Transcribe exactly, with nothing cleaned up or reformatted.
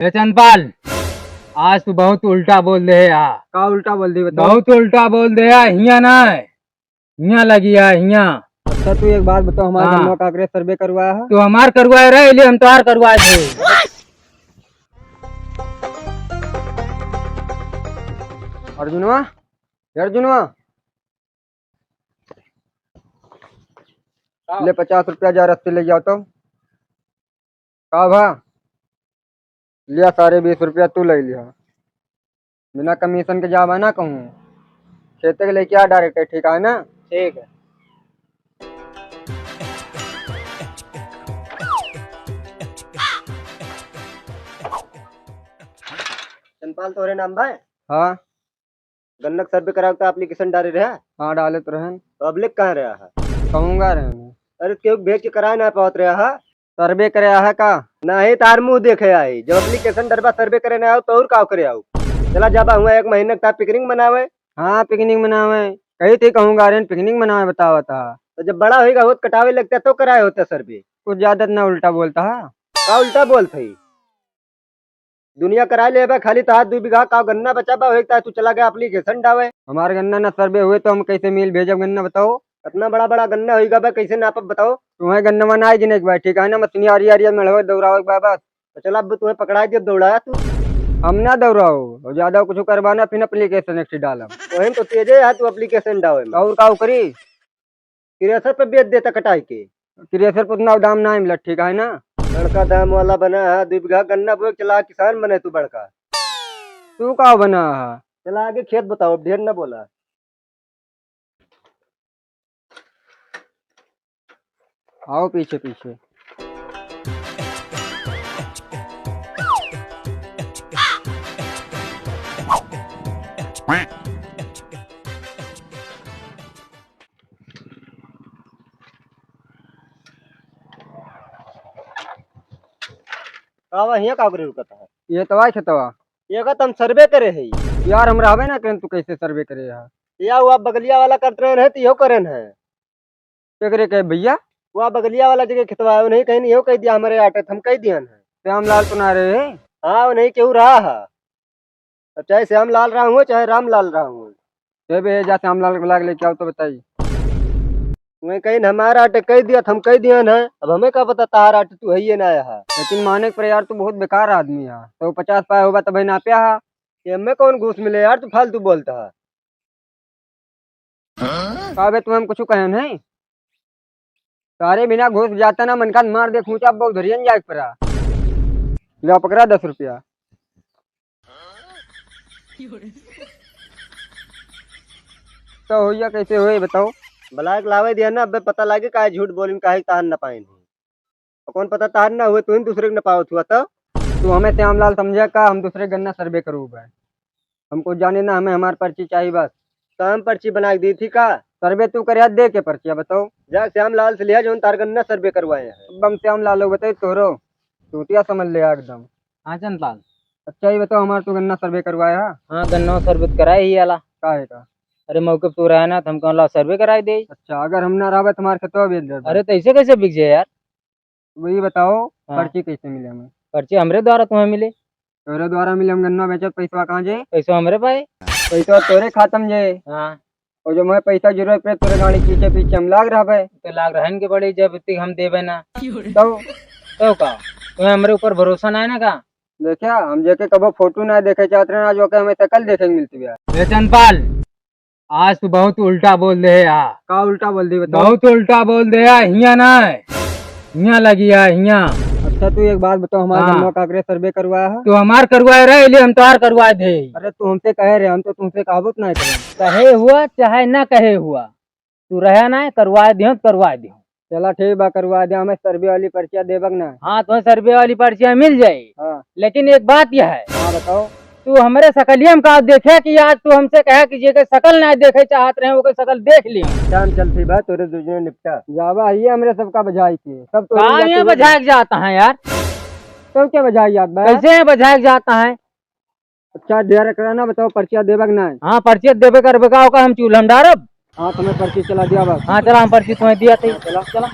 ए चंदपाल, आज तू बहुत उल्टा बोल दे है यार। का उल्टा बोल दी बताओ? बहुत उल्टा बोल दे है, हियाँ ना है, हियाँ लगी है, हियाँ। अच्छा तू एक बात बताओ, हमारे हाँ। गन्नवा का करे सर्वे करवाया है? तू हमार करवाए रहे, इसलिए हम तोहार करवाए थे। अर्जुनवा, ए अर्जुनवा, ले पचास रुपया जा रस्ते ले जाओ तो। का भा? लिया, सारे बीस रुपया तू ले लिया। बिना कमीशन के जाबा ना कहूँ। खेते के लेके आ डायरेक्ट, ठीक है ना? ठीक है। चंदपाल तोहरे नाम भाई? हाँ। गन्ना के सर्वे करावे का एप्लीकेशन डाले रहे? हाँ, डाले तो रहन। तो पब्लिक कहाँ रहा है? कहूँगा रहन। अरे, केहू भेज के कराए ना पावत रहा है? सर्वे करे आहा का? नहीं, तार मुँह देखे आई। जब एप्लीकेशन डरबा सर्वे करे ना आओ, तो और का करे आओ? चला जाबा हुआ एक महीने का पिकनिक मनावे। हाँ, पिकनिक मनावे। कही थी कहूँगा रहन, पिकनिक मनावे बतावा था। तो जब बड़ा होइगा, होत कटावे लगता तो कराए होता सर्वे। कुछ ज्यादा ना उल्टा बोलता है। का उल्टा बोलत है? दुनिया कराए लेबे, खाली तहार दुइ बीघा का गन्ना बचा बा, ओही तार तू चला गया एप्लीकेशन डावे। हमार गन्ना ना सर्वे हुए तो हम कैसे मिल भेजब गन्ना बताओ? इतना बड़ा बड़ा गन्ना होइगा बा, कैसे नापब बताओ? तुम्हें गन्ना ना आएगी नहीं एक बार, ठीक है ना? मशीन आरी आरी में लड़वे दौड़ावे एक बार बस। तो चला अब तुम्हें पकड़ाए दिया दौड़ाया तू। हम ना दौड़ाओ, और ज्यादा कुछ करवाना फिर एप्लीकेशन एक डालब। वही तो तेजे है तू एप्लीकेशन डावे में। और का करी? थ्रेसर पे बेच देता कटाई के। थ्रेसर पे उतना दाम ना मिलत, ठीक है ना? बड़का दाम वाला बना है, दुइ बीघा गन्ना बोए, चला किसान बने तू बड़का। तू का बना है? चला आगे खेत बताओ, अब ढेर ना बोला। आओ पीछे पीछे। का बा, हियाँ का करे रुकत है? ये तो आए खेतवा। ये का तो हम सर्वे करे है। यार, हम रहबे ना करें, तू कैसे सर्वे करे है? या वो आप बगलिया वाला करत रहे हैं, तो इहो करेन है। केकरे कहे भैया? वो आप बगलिया वाला जगह खेतवा है, उन्हें कहीं नहीं हो कह दिया हमारे आटे, तो हम कह दिया है। श्याम लाल तो ना रहे हैं? हाँ, उन्हें क्यों रहा है? अब चाहे श्याम लाल रहा हूँ, चाहे राम लाल रहा हूँ। ए बे, जा श्याम लाल के बुला के लेके आओ तो बताई। वहीं कहीं हमारा आटे कह दिया, हम कह दिया ना। अब हमें का पता तार आटे तू है ये ना आया है। लेकिन मानिक पर यार, तू बहुत बेकार आदमी है। तो पचास पाए होगा तभी नाप्या है। ये हमें कौन घूस मिले यार, तू फालतू बोलता है। का बे, तू हम कुछ कहे नहीं? सारे बिना घूस जाता ना, मन का मार दे खूंचा, अब उधरियन जाए पड़ा। ले पकड़ा दस रुपया। तो होइया कैसे होए बताओ? ब्लैक लावे दिया ना, अबे पता लागे काहे झूठ बोलिन, काहे तार न पाइन। और कौन पता तार ना हुए, तू ही दूसरे के न पावत हुआ तो। तू हमें श्यामलाल समझे का, हम दूसरे गन्ना सर्वे करूँ बे? हमको जाने ना, हमें हमार पर्ची चाहिए बस। तो हम पर्ची बना के दी थी का? सर्वे तू करे, दे के पर्चिया बताओ। जा श्यामलाल से लिया, जौन तार गन्ना सर्वे करवाए हैं। अब हम श्यामलाल लोग बताई तोहरो, चूतिया समझ ले एकदम। हाँ चंदलाल। अच्छा, ये बताओ, हमार तो गन्ना सर्वे करवाया है? हाँ, गन्ना सर्वे तो कराए ही आला। का है का? अरे, मौके पे तू रहे ना, तो हम कहला सर्वे कराए दे। अच्छा, अगर हम ना रहबे, तो हमार खेतवा बेच देबे। अरे, तो ऐसे कैसे बिक जाए यार? वही बताओ, हाँ। पर्ची कैसे मिले हमें? पर्ची हमरे द्वारा तुम्हें मिले। तोरे द्वारा मिले, हम गन्ना बेचत, पैसवा कहाँ जाए? पैसा हमरे पाए। पैसा तोरे खाता में जाए। हाँ। और जो मैं पैसा जरूरत पड़े, तोरे गाड़ी पीछे पीछे हम लाग रहबे। तो लाग रहन के पड़े, जब इतनी हम देबे ना। तो? तो का? तुम्हें हमरे ऊपर भरोसा ना है ना का? देखा, हम जेके कबो फोटो ना देखे चाहत रहे, आज ओके हमें शकल देखे के मिलती है। ए चंदपाल, आज तू बहुत उल्टा बोल दे है यार। का उल्टा बोल दी बताओ? बहुत उल्टा बोल दे है, हियाँ ना है, हियाँ लगी है, हियाँ। अच्छा, तू एक बात बताओ, हमारे हाँ। गन्नवा काकरे सर्वे करवाया है? तू हमार करवाए रहे, इसलिए हम तोहार करवाए दे। अरे, तू हमसे कहे रहे, हम तो तुमसे कहबो तो नहीं करे। कहे हुआ चाहे ना कहे हुआ, तू रहा ना है, करवाए दियो तो करवाए दियो। चला ठीक बा, करवा दे, हमें सर्वे वाली पर्चिया देबक ना। हाँ, तो सर्वे वाली पर्चिया मिल जाए। हाँ। लेकिन एक बात यह है। हाँ, बताओ। तू हमरे सकलिया में का देखे कि आज तू हमसे कहे कि जेके सकल ना देखे चाहत रहे, ओके सकल देख लियो। टाइम चलती बा, तोरे दूजने निपटा। जावा, ये हमरे सबका बजाई के, सब तो का यहाँ बजाए के जाता है यार? तो क्या बजाई जात बा? कैसे यहाँ बजाए के जाता है? अच्छा, ढेर एकरा ना बताओ, पर्चिया देबक ना है? हाँ, पर्चिया देबे करबे का, ओका हम चूल्हा में डारब। हाँ, तुम्हें पर्ची चला दिया बस। हाँ, चला, हम पर्ची तुम्हें दिया थे। हाँ, चला। चला।